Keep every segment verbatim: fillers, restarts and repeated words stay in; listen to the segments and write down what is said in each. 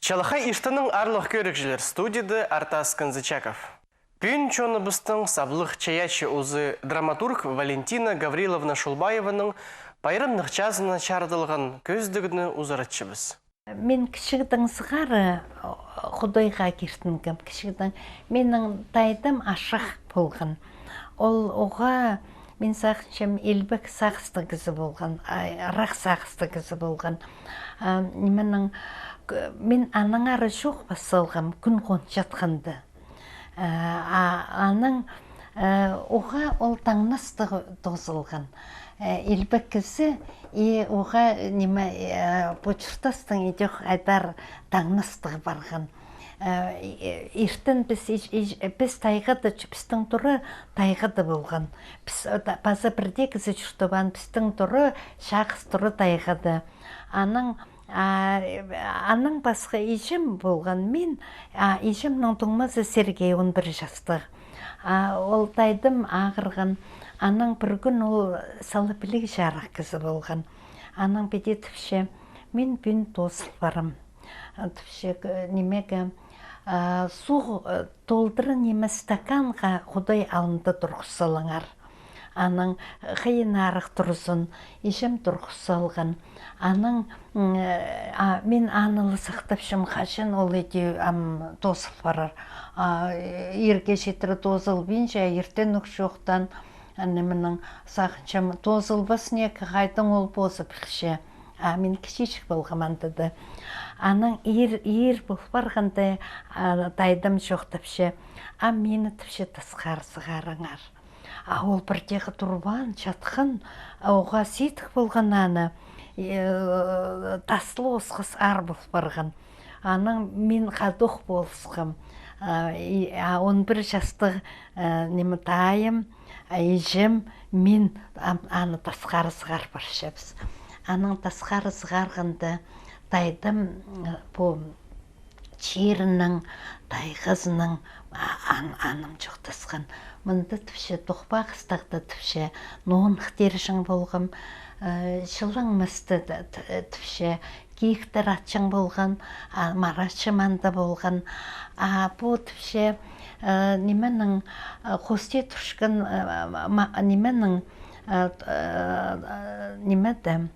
Чалахай иртеннең, аарлығ кӧрігҷілер, студияда Артас Канзычаков. Пӱӱн чоныбыстың саблығ чайаачы, узы драматург Валентина Гавриловна Шулбаеваның пайрамнығ чазына чарыдылған кӧзідігні узаратчабыс. Мин кічігдең сығара Худайға киртінгем, кічігдең. Минің тайдам ашах полған. Ол уғаа, мин сағынчам, илбек сағыстығ кізі полған, ай, ырах сағыстығ кізі полған. А, нименің, к-, мин анаңар чоох пас салғам, кӱн хончатханда. Э, а, анаң, э, уғаа ол таңнастығ тоозылған. Э, илбек кізі, и уғаа, ниме, э, пу чуртастың идӧк айдар таңнастығ парған. Э, и-, иртен піс, ич-, ич-, піс тайғада чӧ-, пістің тура тайғада полған. Піс, э, та-, паза пірдее кізі чуртабаан, пістің тура, чағыс тура тайғада. Анаң, а, анаң пасха иҷем полған мин, а, иҷемнің туңмазы Сергей, он пір частығ. А, ол тайдам ағырған, анаң пір кӱн ол сала піліг чарых кізі полған. Анаң піди тіпче: «Мин пӱӱн тоозыл парам». А, тіпче, к-, нимеге, а, суғ, э, толдыра ниме стаканға Худай алнында турғыс салыңар. Анаң хыйыннарах турзын, иҷем турғыс салған. Анаң, м, э, а, мин аны ла сахтапчам, хаҷан ол иди ам тоозыл парар. А, э, ирге читіре тоозылбинча, иртен ӱк чоохтаан, а, нименің, сағынчам, тоозылбас ниме, хайдаң ол позып пілче. А мин кічіҷек полғам андада. Анаң ир, ир пол парғанда, а, тайдам чоохтапча: «А мині, тіпче, тасхар сығарыңар». А ол пірдеезі турбаан, чатхан, а уғаа сидік полған аны, э, таслы осхас аар пол парған. Анаң мин хадох полысхам. А, и, а он пір частығ, э, ниме, тайым, а, иҷем, мин, ам, аны тасхар сығар парчабыс. Анаң тасхар сығарғанда тайдам, м, пу чирінің тайғазынаң, а, ан-, анымҷох тасхан. Мында, тіпче, тохпа хыстағда, тіпче, ноонах тирҷең полғам, э, чылаң місті, т-, т-, тіпче, киіктер атчаң полған, а, марачы мында полған. А пу, тіпче, э, нименің, э, хости турчатхан, э, ма-, нименің, э, т-, э, ниме дее,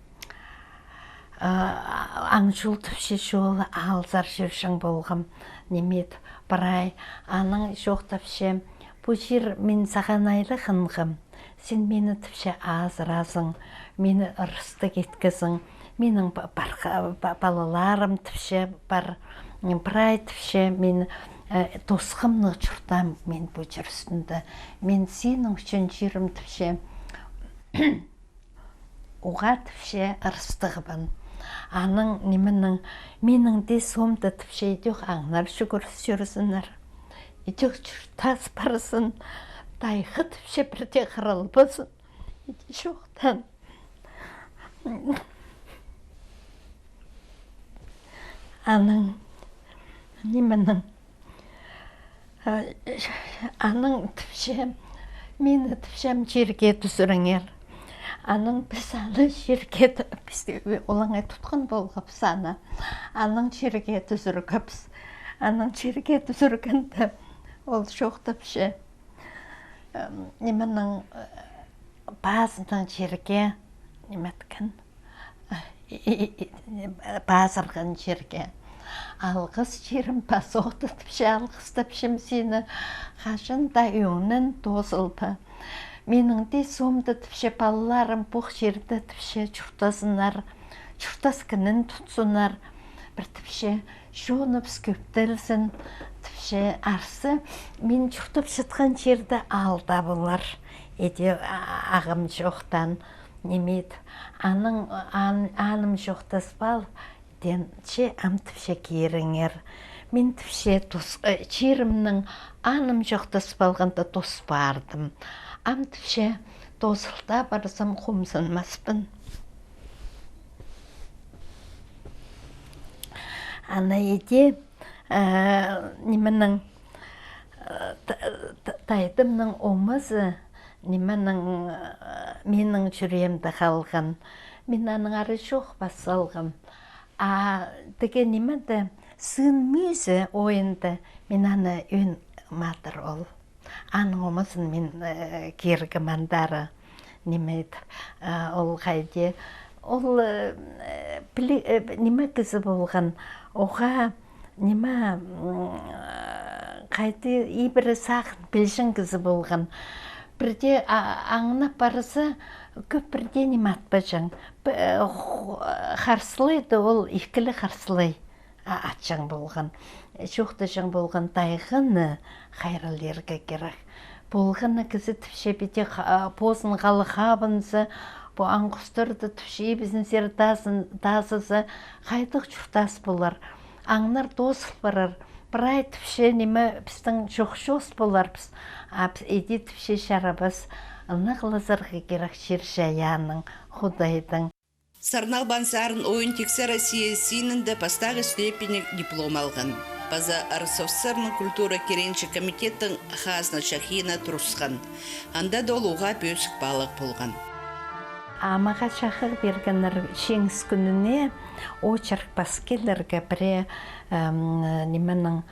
а, аң чол, тіпче, чол алзар чӧрҷең полғам, ниме ит, прай. Анаң чоохтапча: «Пу чир, мин сағаа айлағ хынғам, син мині, тіпче, азыразың, мині ырыстығ иткезің, минің па-, парха-, па-, палаларым, тіпче, пар, м, прай, тіпче, мин, э, тосхымнығ чуртаам мин пу чир ӱстӱнде. Мин синің ӱчӱн, чирім, тіпче, уғаа, тіпче, ырыстығбын. Анаң нименің, минің дее соомда, тіпче, идӧк аңнар чӱгӱріс чӧрзіннер, идӧк чуртас парзын, тайға, тіпче, пірдее хырылбазын». Иди чоохтаан. Анаң нименің, а, анаң тіпче: «Мині, тіпче, ам чирге тӱзіріңер». Анаң піс аны чирге тӱ-, піс олаңай тутхан полғабыс аны. Анаң чирге тӱзіргебіс. Анаң чирге тӱзіргенде ол чоохтапча, м, нименің, э, пазынаң чирге, ниме иткен, э, и-, и-, и-, пазырған чирге: «Алғыс, чирім, пазох та, тіпче, алғыстапчам сині, хаҷан даа ӧңнең тоозылба. Минің дее соомда, тіпче, палаларым пу чирде, тіпче, чуртазыннар, чуртас кінін тутсыннар, пір, тіпче, чоныбыс кӧптелзін, тіпче, арса, мин чуртапчатхан чирде аал даа полар». Иди, а-, ағам чоохтаан, ниме ит. Анаң ан-, анымҷох таспаал, тіпче, ам, тіпче, киріңер. Мин, тіпче, тус-, э, чирімнең анымҷох таспалғанда тус пардым. Ам, тіпче, тоозылда парзам, хомзынмаспын. Ана иди, э, нименің, э, та-, та-, тайдамның омазы, нименің, э, минің чӱреемде халған. Мин анаңар чоох пас салғам. А тігі ниме дее, «Сын мӱӱзі» ойында мин аны ӧӧн матыр ол. Аның омазын мин, э, киргем андары. Ниме ит, э, ол хайди. Ол, э, піле-, э, ниме кізі полған. Оға ниме, м, хайди ибіре сағын пілҷең кізі полған. Пірде, а, аңнап парза, кӧп пірде ниме атпаҷаң. П-, э, ху-, харсылайды ол, ікілі харсылай. А, атчаң полған. Чоохтаҷаң полған тайғаны хайраллирға кирек. Полған на кізі тіпче піди ха-, а, позын халғабынза, пу аң хустарды тіпче ибізінзер тазын-, тазыза, хайдағ чуртас полар. Аңнар тоозыл парар. Прай тіпче ниме пістің чох-чоос поларбыс. А піс іди тіпче чарабас. Ынағлазарға кирек чир-чайаанның, Худайдың. Сарналбаан сарын ойын тиксі Россия синінде пастағы степеньніг диплом алған. Паза РСФСР-ның культура киренчі комитеттің хазна чахиина турысхан. Анда даа ол уғаа пӧзік паалағ полған. А мағаа чахығ пиргеннер Чиңіс кӱніне очерк пас килерге пірее, эм, нименің,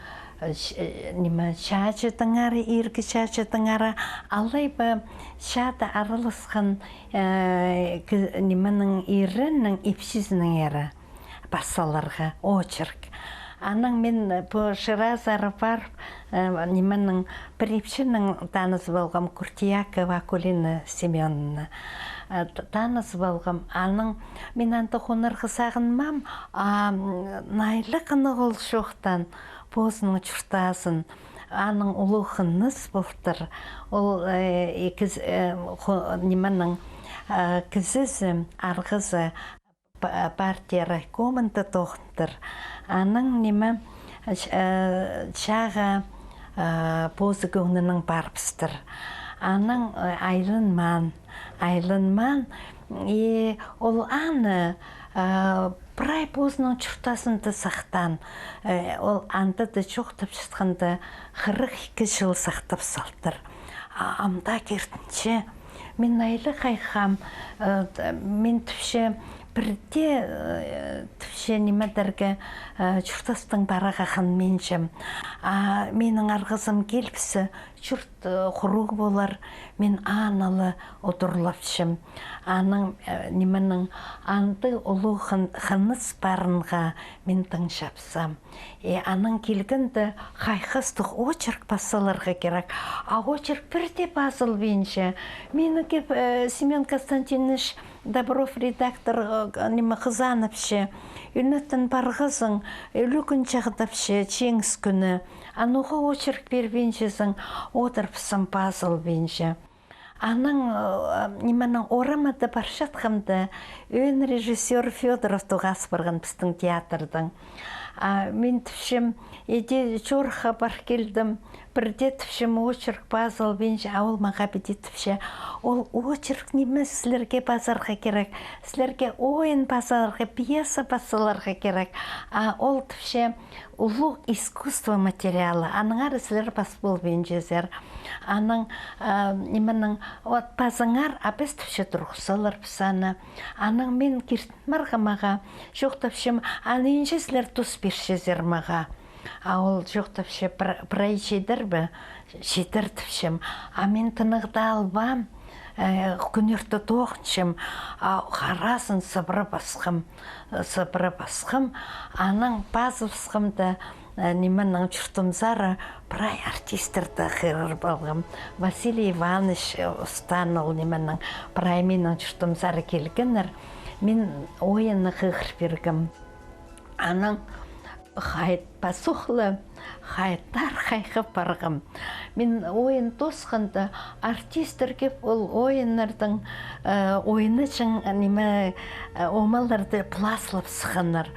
э, ч-, э, ниме, чачыдыңар, иргі чачыдыңар, алай ба чаада араласхан, э, ки-, нименің ирінің ипчізінеңер пас саларға очерк. Анаң мин пу Шыразар парып, э, нименің, пір ипчінің танызып алғам, Куртиякова Акулина Семёновна. Э, т-, танызып алғам. Анаң мин анда хонарға сағынмаам, а, м, найлығ аны ол чоохтаан позының чуртазын. Аның улуғ хыныс полтыр. Ол, э, ікізі, э, хо-, нименің, э, кізізі, арғызы па-, партия райкомында тоғынтыр. Анаң ниме, ч-, э, чааға, э, позы кӧңнінең парыбыстыр. Анаң, э, айланмаан, айланмаан, и ол аны, э, прай позының чуртазында сахтаан. Э, ол анда даа чоохтапчатханда хырых ікі чыл сахтап салтыр. А амды киртінче, мин айлығ хайхам, э, т-, мин тіпче пірдее, э, тіпче нимедерге, э, чуртастаң парарға хынминчам. А минің арғызым килібіссе, чурт, э, хуруғ полар, мин аны ла удурлапчам. Аның, э, нименің, андағ улуғ хын-, хыныс парынға мин тың чапсам. Э, анаң килгенде хайхастығ очерк пас саларға кирек. А очерк пірдее пазылбинча. Мині кеп, э, Семён Константинович Добров, редактор, э, ниме, хызанапча. Ӱнеттен парғазың, ӱлӱкӱн чағдапча, Чиңіс кӱні. А ноға очерк пирбинчезің, одырыбыссам, пазылбинча. Анаң, э, нименің, орамада парчатхам даа, ӧӧн режиссёр Фёдоров тоғас парған пістің театрдаң. А мин тіпчем, іди чорыхха пар килдім, пірдее тіпчем, очерк пазылбинча, а ол мағаа піди тіпче: ол очерк нимес, сірерге пазарға кирек, сірерге ойын пазарға, пьеса пас саларға кирек. А ол тіпче, улуғ искусство материалы, аннаңар сірер пас полбинчазар. Анаң, а, нименің, от пазыңар, а піс тіпче турғыс саларбыс аны. Анаң мин киртініп парғам ағаа, чоохтапчам, а нинҷе сірер тус пирчезер мағаа. А ол чоохтапча, пр-, прай читер бе, читер тіпчем. А мин тынағда албаам, э, кӱнӧрте тоғынчам, а харазын сыбыра пасхам, сыбыра пасхам, анаң пазыбысхам даа, э, нименің, чуртымзар прай артистерді хығырып алғам. Василий Иванович, э, Устан ол нименің, прай минің чуртымзар килгеннер, мин ойынны хығыр пиргем. Анаң хайт пазох ла, хайтар хайхап парғам. Мин ойын тоосханда, артисттер кеп ол ойыннардаң, э, ойнаҷаң, ниме, э, омаларды пылазылап сыхханнар.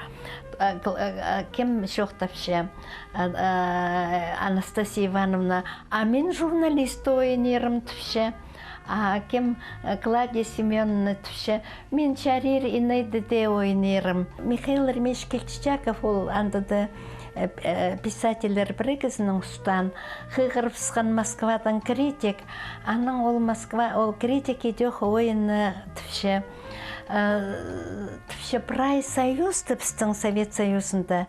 Э, кл-, э, э, кем чоохтапча, э, э, Анастасия Ивановна, а мин журналист ойнирым, тіпче. А кем, э, Клавдия Семёновна тіпче, мин чарир инейде дее ойнирым. Михаил Еремеевич Кильчичаков, ол андада, э, п-, э, писательлер пірігізінің устаан, хығырыбысхан Москвадаң критик. Анаң ол Москва, ол критик идӧк ойынны тіпче. Э, тіпче, прай Союзта, пістің Совет Союзында,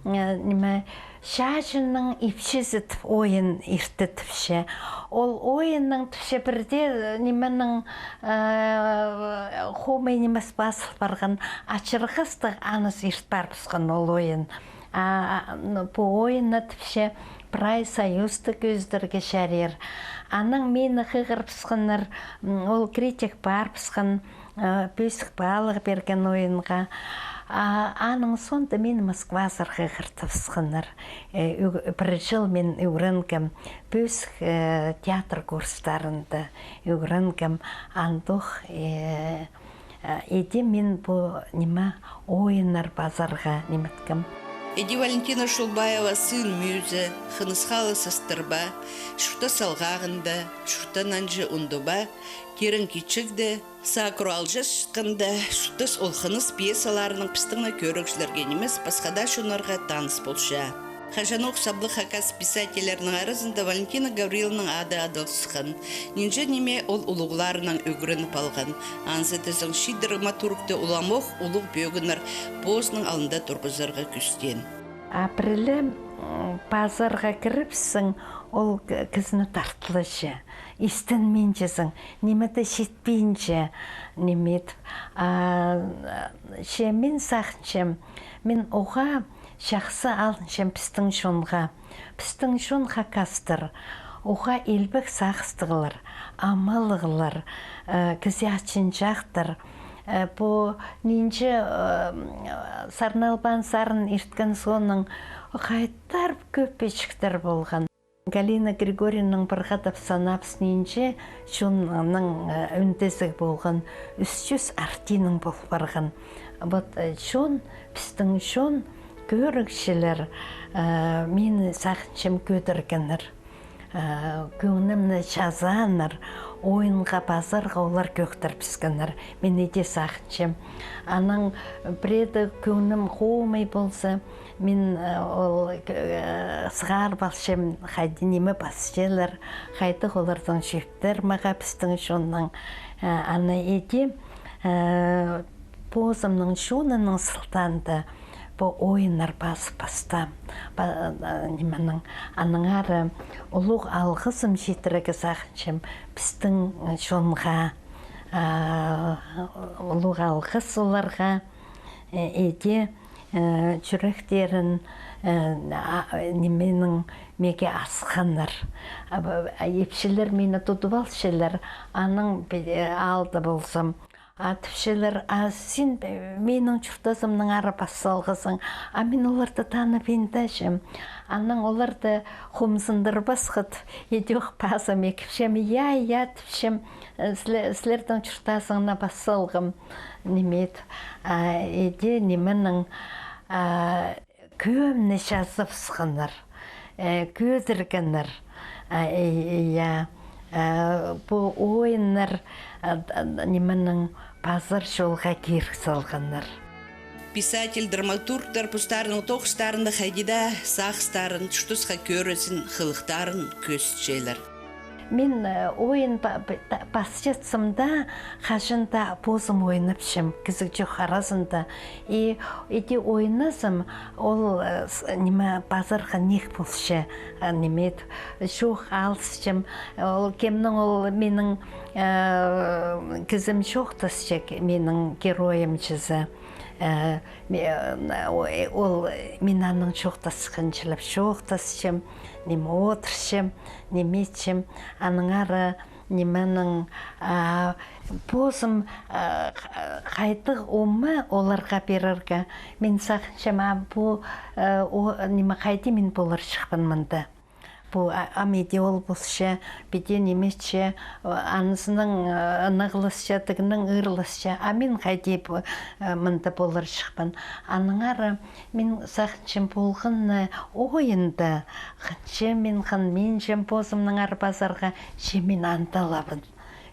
э, ниме, чачынның ипчізі тіп ойын иртті тіпче. Ол ойынның тіпче пірдее, э, нименің, э, хомай нимес пазыл парған, ачырғастығ аныс ирт парыбысхан ол ойын. А, а, ну, пу ойынны тіпче прай Союзта кӧзідерге чарир. Анаң мині хығырыбысханнар, м, ол критик парыбысхан, э, пӧзік паалағ пирген ойынға. А, аның соонда мині Москвазар хығыртыбысханнар. Э, ӱг-, пір чыл мин ӱгренгем, пӧзік, э, театр курстарында ӱгренгем, андох, э, Э, иди мин пу ниме ойыннар пазарға ниметкем. Иди Валентина Шулбаева сыын мӧзі, хыныс хала састырба, чуртас алғағында, чуртаң анҷа ундуба, тирең кичігде, сағаа кӱр алҷасчатханда, чуртас ол хыныс пьесаларынаң пістің не кӧрігҷілерге нимес, пасха даа чоннарға таныс полча. Хаҷанох саблығ хакас писательлерінің аразында Валентина Гавриловнаның ады адалчатхан. Нинҷе ниме ол улуғларынаң ӱгреніп алған. Анзы тізең, чи драматургты уламох улуғ пӧгіннер позының алнында турғызарға кӱстеен. А пірле, м, пазарға кірібіссең, ол к-, кізіні тартылча. Истенминчезің, ниме дее читпинче, ниме. А, че мин сағынчам, мин уғаа чахсы алынчам пістің чонға. Пістің чон хакастар уғаа илбек сағыстығлар, амалығлар, э, кізее ачынҷахтар. Э, пу нинҷе, э, сарналбаан сарын ирткен соонаң хайдар кӧп пічіктер полған. Галина Григорьевнаның пір хатап санабыс нинҷе чонның, э, ӱндезіг полған, ӱс чӱс артиинаң пол парған. Вот, э, чон, пістің чон, кӧрігҷілер, э, мині сағынчам кӧдіргеннер. Э, кӧңнімні чазааннар, ойынға пазарға олар кӧгдірібіскеннер. Мин иди сағынчам. Анаң пірееде кӧңнім хомай полза, мин, э, ол, э, сығарып алчам, хайди ниме пасчалар, хайдағ оларның чӧптер мағаа пістің чонның. Э, аны иди, э, позымның чонымның сылтаанда пу ойыннар пазып пастаам. Па-, э, нименің, аннаңар улуғ алғызым читірерге сағынчам пістің чонға. А, улуғ алғыс оларға. Э, иди, э, чӱректерін, э, а, нименің меге асханнар. А, б-, а, ипчілер мині тудып алчалар, анаң пі-, э, алды ползам. А тіпчелер, а син, э, минің чуртазымнаңар пас салғазың. А мин оларны таныбинчам. Анаң оларны хомзындырбасхат, идӧк пазым икіпчем, я, я, тіпчем, э, сіле-, сілернің чуртазыңна пас салғам. Ниме, а, иди нименің, а, кӧмні чазыбысханнар, э, кӧдіргеннер. А, и, и, я, э, пу ойыннар, э, д-, д-, нименің пазар чолға кирік салғаннар. Писатель, драматургтар постарының тоғыстарында хайди даа сағыстарын, чуртасха кӧрізін, хылыхтарын кӧзітчелер. Мин, э, ойын па-, па-, та-, пасчатсам даа, хаҷан даа позым ойнапчам, кізі чох аразында. И, иди ойназам, ол, э, с-, ниме, пазарға ниик полча, а, ниме, чох алысчам. Ол кемнің, ол минің, э, кізім чоохтасча, минің геройым чізе. Э, ме-, э, ол, мин анаң чоохтасханҷылап чоохтасчам, ниме, одырчам, ниме итчем, аннаңар, нименің, а, позым, а, х-, хайдағ ома оларға пирерге. Мин сағынчам, а пу, э, о, ниме, хайди мин поларҷыхпын мында. Пу, а, ам иди ол полча, піди ниме итче, анзынаң, э, ынағласча, тігінең ыырласча. А мин хайди пу, э, мында поларҷыхпын. Аннаңар мин сағынчам, полған, э, ойында, хынча мин хынминчам позымнаңар пазарға, че мин андалабын.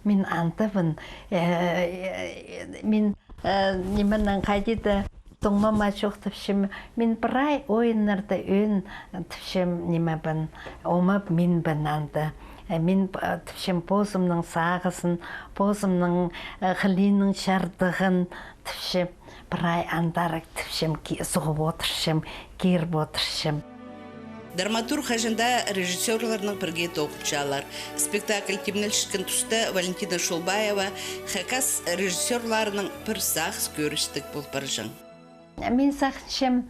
Мин андабын, э, э, мин, э, нименің хайди даа тоңмама чоохтапчам, мин прай ойыннарда ӧӧн, тіпчем, ниме пін, омаб мин пін анда. Э, мин, э, тіпчем, позымның сағызын, позымның, э, хылиинің чардығын тіпчем, прай андар тіпчем, ки-, суғып одырчам, киріп одырчам. Драматург хаҷан даа режиссёрларнаң пірге тоғынчалар. Спектакль тимнелчеткен туста Валентина Шулбаева хакас режиссёрларынаң пір сағыс кӧрістіг пол парҷаң. Мин сағынчам,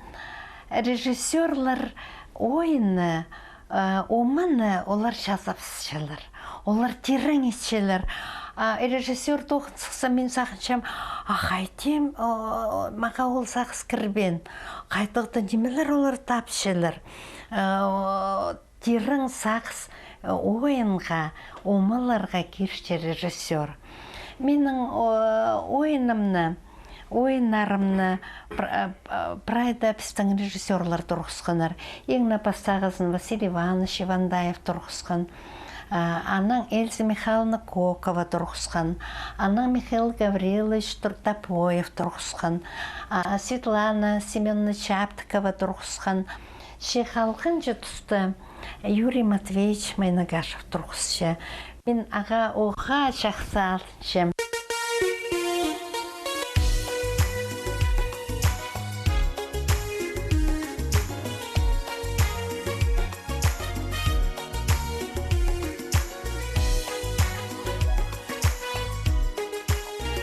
режиссёрлар ойынны, э, оманы олар чазап ысчалар. Олар тирең итчелер. А режиссёр тоғын сыхса, мин сағынчам, а хайдағ, о, мағаа ол сағыс кірбеен. Хайдағ-да нимелер олар тапчалар. Э, о, тирең сағыс, э, ойынға, омаларға кирче режиссёр. Минің, о, ойынымны, ойыннарымны пр-, э, п-, прай даа пістің режиссёрлар турғысханнар. Иң не пастағызын Василий Иванович Ивандаев турғысхан. А, анаң Эльза Михайловна Кокова турғысхан. Анаң Михаил Гаврилович Тур-, Топоев турғысхан. А, Светлана Семёновна Чаптыкова турғысхан. Че халғанҷы туста Юрий Матвеевич Майнагашев турғысча. Мин ағаа уғаа чахсы алынчам.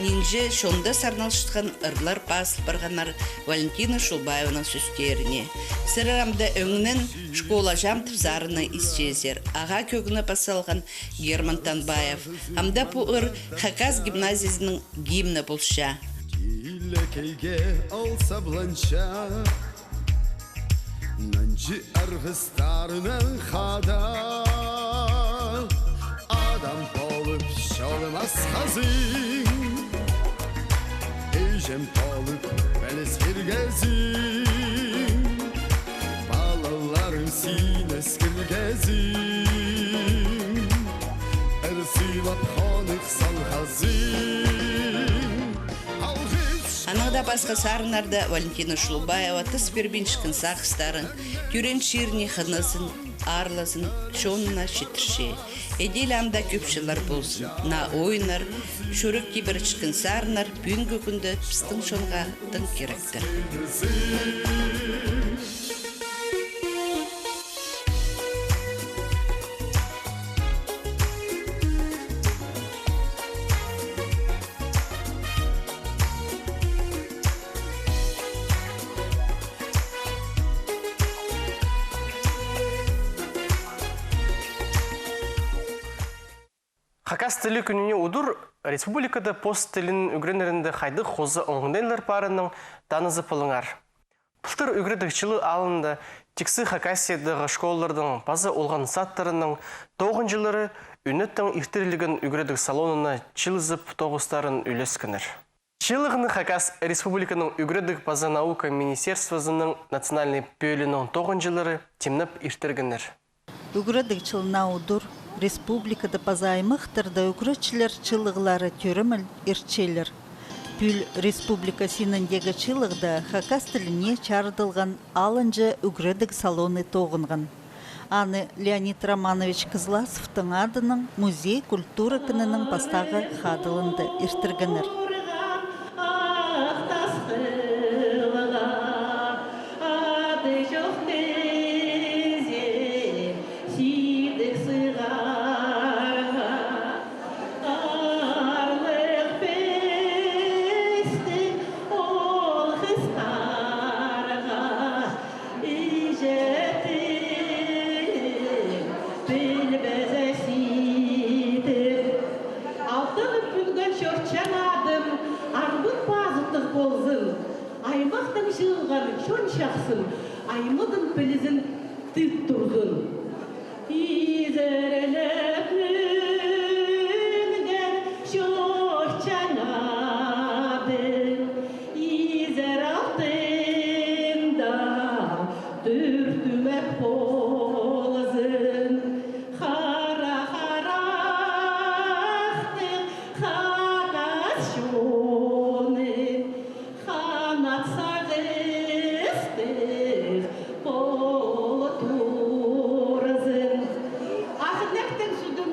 Нинҷе чонда сарналчатхан ырлар пазыл парғаннар Валентина Шулбаеваның сӧстеріне. Сірер амды ӧңнең «Школа чаамдап» сарынны исчезер. Ағаа кӧгні пас салған Герман Танбаев. Амды пу ыр хакас гимназиязының гимні полча. Тилекейге ол сабланча. Нанҷы арғыстарынаң хада адам полып чолым асхазың, іҷем полып піліс пиргезің, палаларың син ӧскіргезің, ыр сыйлап хонығ салғазың. Анаң даа пасха сарыннарда Валентина Шулбаева тыс пирбинчеткен сағыстарын, тӧреен чиріне хынызын, аарлазын чонына читірче. Іди ле анда кӧп чыллар ползын, наа ойыннар, чӱрек тибірчеткен сарыннар пӱӱнгі кӱнде пістің чонға тың киректер. Хакас тілі кӱніне удур республикада пос тілін ӱгренерінде хайдағ хоза оңдайлар парын танызып алыңар. Пылтыр ӱгредіг чылы алнында тиксі Хакасиядағы школаларның паза олған садтарының тоғынҷылары ӱнеттең иртірілген ӱгредіг салонына чыылызып тоғыстарын ӱлескеннер. Чыылығны Хакас Республиканың ӱгредіг паза наука министерствозының национальнай пӧлиинің тоғынҷылары тимнеп иртіргеннер. Ӱгредіг чылына удур республикада паза аймахтарда ӱгретчілер чыылығлары тӧремел иртчелер. Пӱӱл республика синіндегі чыылығда хакас тіліне чарыдылған алынҷа ӱгредіг салоны тоғынған. Аны Леонид Романович Кызласовтың адынаң музей культура кінінің пастағы хадылында иртіргеннер. Ах тасхылға ады чох кізі сидік сығарға, аарлығ пістің ол хыстарға, иҷе тілін пілбезер сидік. Алтығым пӱӱнген чӧрчең адым, арбын пазыттығ ползын. Аймахтаң чыылған чон чахсын, аймадын пілізін тыт турзын. Изерлеп мӱнген чӧрчең адым, изер алтында тӱртӱмек ползын. Хара харахтығ хакас чоны ханат сағыстығ пол турзын. Ах інектең сӱдім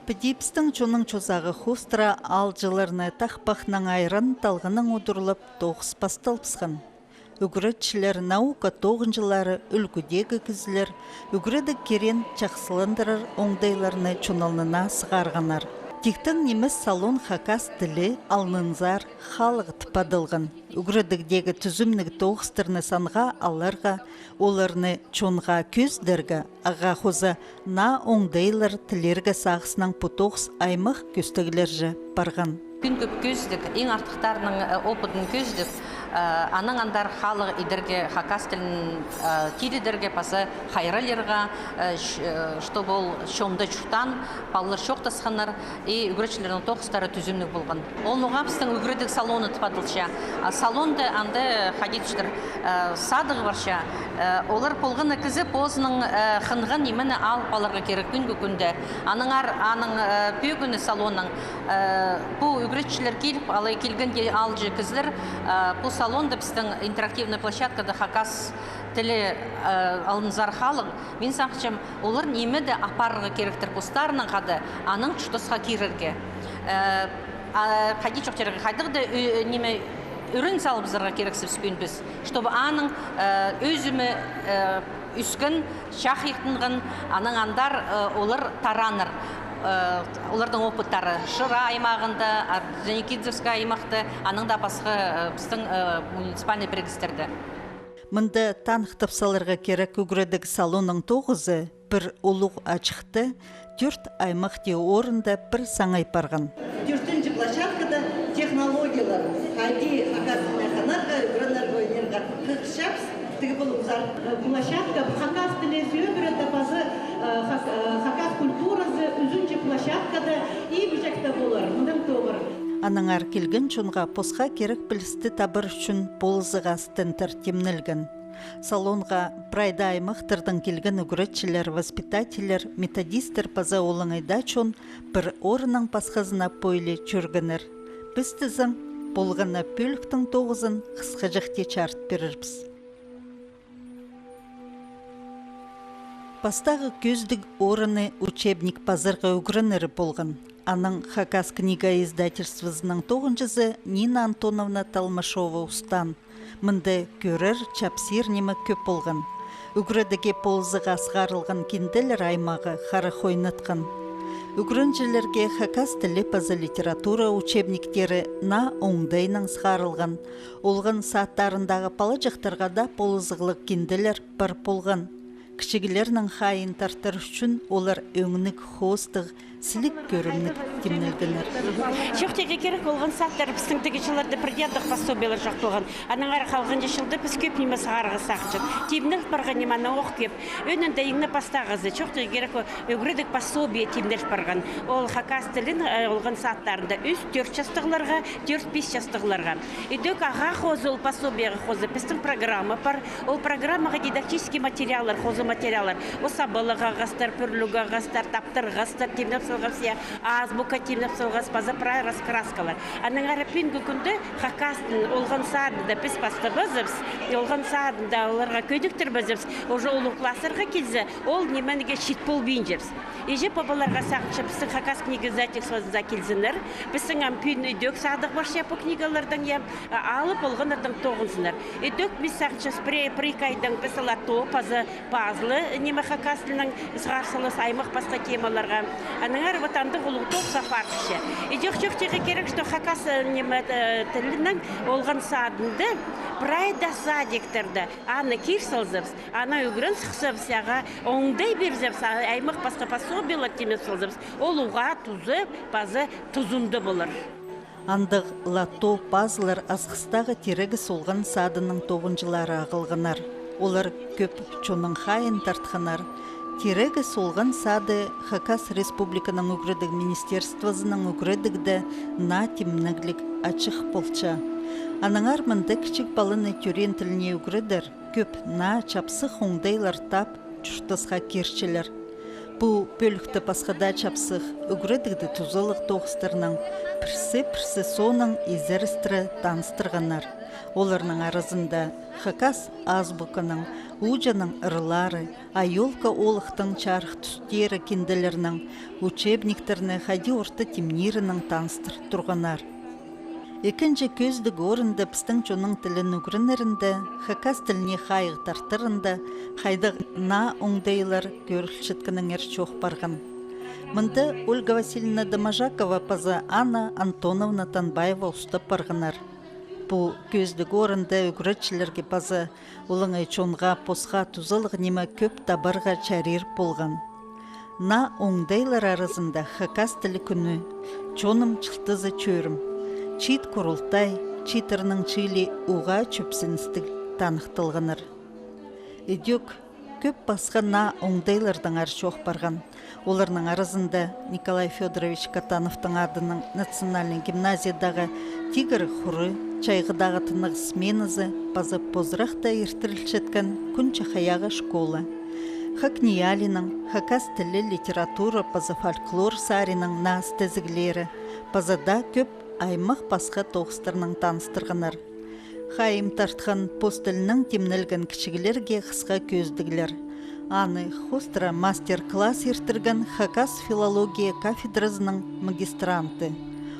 Піди пістің чонның чозағы хоостыра аалҷыларны тахпахнаң айран талғаннаң удурлап тоғыс пасталыбысхан. Ӱгретчілер, наука тоғынҷылары, ӱлгӱдегі кізілер ӱгредіг киреен чахсыландырар оңдайларны чон алнына сығарғаннар. Тиктең нимес салон хакас тілі, алнынзар халығ тіп адалған. Ӱгредігдегі тӱзімніг тоғыстарны санға аларға, оларны чонға кӧзідерге, ағаа хоза наа оңдайлар тілерге сағыснаң пу тоғыс аймах кӧстеглерҷе парған. Кӧн кӧп кӧзідік, иң артыхтарының, э, опытын кӧзідік, э, анаң андар халығ идерге, хакас тілін, э, тирідерге паза хайраллирға, э, ч-, э, чтобы ол чонда чуртаан, палалар чоохтасханнар. И ӱгретчілернің тоғыстары тӱзімніг полған. Ол ноға пістің ӱгредіг салоны тіп адалча. А салонда анда хайди тіпчелер, э, садығ парча. Э, олар полған на кізі позының, э, хынған нимені алып аларға кирек пӱӱнгі кӱнде. Аннаңар аның, э, пӧгіні салонның, э, пу ӱгретчілер киліп, алай килгенде аалҷы кізілер, э, пу салонда пістің интерактивный площадкада хакас тілі, э, алнынзар халығ, мин сағынчам, олар ниме дее апарарға киректер постарынаң хада, анаң чуртасха кирерге. Э, а, хайди чоохтирға, хайдағ даа, э, ниме, ӱрен салыбызарға кирексібіс пӱӱн піс, чтобы аның, э, ӧзімі, э, ӧскен, чахайахтанған, анаң андар, э, олар тараннар. Э, олардың опыттары Шира аймағында, Орджоникидзевская аймахта, анаң даа пасха, э, пістің, э, муниципальный пірігістерде. Мында таныхтап саларға кирек, ӱгредіг салонның тоғызы пір улуғ ачыхта, тӧрт аймах тее орында пір саңай парған. Тӧртінҷі площадкада технологиялар, хайди хакас тіліне хынарға, ӱгренерге, ойнирға хығырчабыс, тігі полыңзар. Площадка хакас тілі сӧбіре паза, э, хак-, э, хакас культуразы ӱзінҷі площадкада ибҷек тее полар, мыннаң тоғыр. Аннаңар килген чонға посха кирек пілісті табар ӱчӱн полызығ ас центр тимнелген. Салонға прай даа аймахтардаң килген ӱгретчілер, воспитательлер, методисттер паза олаңай даа чон пір орыннаң пасхазына пойли чӧргеннер. Піс тізең, полған на пӧліктің тоғызын хысхаҷахти чарыт пирербіс. Пастағы кӧзідіг орыны учебник пазарға ӱгренері полған. Анаң Хакас книга издательствозының тоғынҷызы Нина Антоновна Толмашова устаан. Мында кӧрер, чапсир ниме кӧп полған. Ӱгредігге полызығ ас сығарылған кинделер аймағы харах ойнатхан. Ӱгренҷілерге хакас тілі паза литература учебниктері наа оңдайнаң сығарылған. Олған садтарындағы палаҷахтарға даа полызығлығ кинделер пар полған. Кічіглернің хайиин тартар ӱчӱн олар ӧңніг, хоостығ, сіліг кӧрімніг тимнелгеннер. Чоохтирға кирек, олған садтар пістің тігі чылларда пір дее андағ пособиелер чох полған. Аннаңар халғанҷы чылда піс кӧп ниме сығарарға сағынчат. Тимнел парған ниме анаң ох кӧп. Ӧӧнінде иң не пастағызы, чоохтирға кирек, ӱгредіг пособие тимнел парған. Ол хакас тілін, э, олған садтарында ӱс-тӧрт частығларға, тӧрт-пис частығларға. Идӧк ағаа хоза, ол пособиеға хоза пістің программа пар. Ол программаға дидактический материаллар, хоза материаллар. Ол сабалығ ағастар, пӱрліг ағастар, таптырғастар, тимнеп салғас, я, азбука тимнеп салғас, паза прай раскраскалар. Аннаңар пӱӱнгі кӱнде хакастың олған садында піс пастабазыбыс, олған садында оларға кӧдіктірбезібіс, уже улуғ класстарға килзе, ол нименге чит полбинчабыс. Іҷе-пабаларға сағынчам, пістің Хакас книга издательствозына килзіннер. Пістің ам пӱӱн идӧк садығ парча пу книгалардаң, я, алып, олғаннардаң тоғынзыннар. Идӧк, мин сағынчам, пір, пір-ікі айдаң піс лото паза пазлы ниме хакас тілінең сығар саларбыс аймах пасха темаларға. Аннаңар вот андағ улуғ тоғыс апарча. Идӧк чоохтирға кирек, что хакас, э, ниме, э, тілінең олған садында, прай даа садиктарда аны кир салзабыс, аны ӱгрен сыхсабыс, ағаа оңдай пирзебіс, а, аймах пасха пособиелер тимнеп салзабыс, ол уғаа туза паза тузында полар. Андағ лото, пазлар Асхыстағы Тирегіс олған садының тоғынҷылары ағылғаннар. Олар кӧп чонның хайиин тартханнар. Тирегіс олған сады Хакас Республиканың ӱгредіг министерствозының ӱгредігде наа тимнегліг ачых полча. Аннаңар мында кічіг паланы тӧреен тіліне ӱгредер кӧп наа чапсых оңдайлар тап, чуртасха кирчелер. Пу пӧлікті пасха даа чапсых, ӱгредігде тузалығ тоғыстарнаң пірсі-пірсі соонаң изерістіре таныстырғаннар. Оларның аразында хакас азбуканың Ууҷаның ырлары, а ёлка олыхтың чарых тӱстері кинделернең, учебниктерні хайди орта тимнирінең таныстыр турғаннар. Ікінҷі кӧзідіг орында пістің чонның тілін ӱгренерінде, хакас тіліне хайығ тартарында хайдағ наа оңдайлар кӧрілчеткеннеңер чоох парған. Мында Ольга Васильевна Доможакова паза Анна Антоновна Танбаева устап парғаннар. Пу кӧзідіг орында ӱгретчілерге паза олаңай чонға посха тузалығ ниме кӧп табарға чарир полған. Наа оңдайлар аразында хакас тілі кӱні, чоным чылтызы чӧрім, чиит курултай, чииттернің чыылии уғаа чӧпсіністіг таныхталғаннар. Ідӧк кӧп пасха наа оңдайлардаң арчох парған. Оларның аразында Николай Фёдорович Катановтың адынаң национальный гимназиядағы «Тигір хуры» чайғыдағы тынағ сменазы паза позырахта иртірілчеткен «Кӱн чахайағы» школа. Хакнии Алинның хакас тілі, литература паза фольклор саринаң наа істезіглері паза даа кӧп аймах пасха тоғыстарнаң таныстырғаннар. Хайым тартхан пос тілінең тимнелген кічіглерге хысха кӧзідіглер. Аны хоостыра мастер-класс иртірген хакас филология кафедразының магистранты.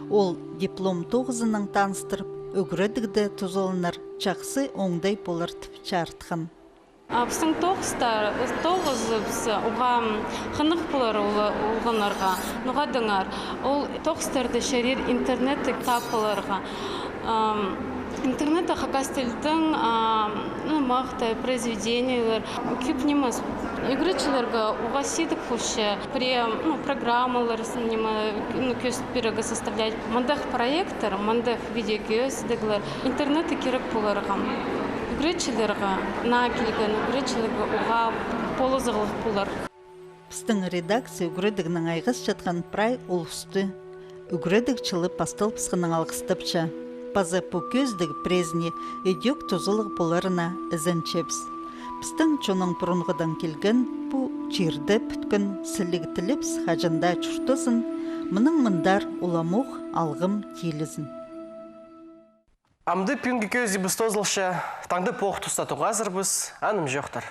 Ол диплом тоғызынаң таныстырып, ӱгредігде тузаланар чахсы оңдай полар тіп чарытхан. А, пістің тоғыстар, тоғызыбыс уғаа хынығ полар олғаннарға, ноға деңер, ол тоғыстарны чарир интернетте таап аларға. Ам, интернетте хакас тілдің, ам, ну, махта, произведениелер кӧп нимес. Ӱгретчілерге уғаа сидік полча, пірее, ну, программалар, ниме, ну, кӧзіт пирерге, составлять. Мындағ проекттер, мындағ видеокӧзідіглер интернетте кирек поларға. Ӱгретчілерге, наа килген ӱгретчілерге уғаа полызығлығ полар. Пістің редакция ӱгредігнең айғасчатхан прай улусты ӱгредіг чылы пасталыбысханнаң алғыстапча. Паза пу кӧзідіг пірезіне ідӧк тузалығ поларына ізенчебіс. Пістің чонның пурунғыдаң килген, пу чирде пӱткен сіліг тілебіс хаҷан даа чуртазын, мының мындар уламох алғым тилізін. Амды пӱӱнгі кӧзідібіс тоозылча, таңда пу ох туста тоғазарбыс, анымҷохтар.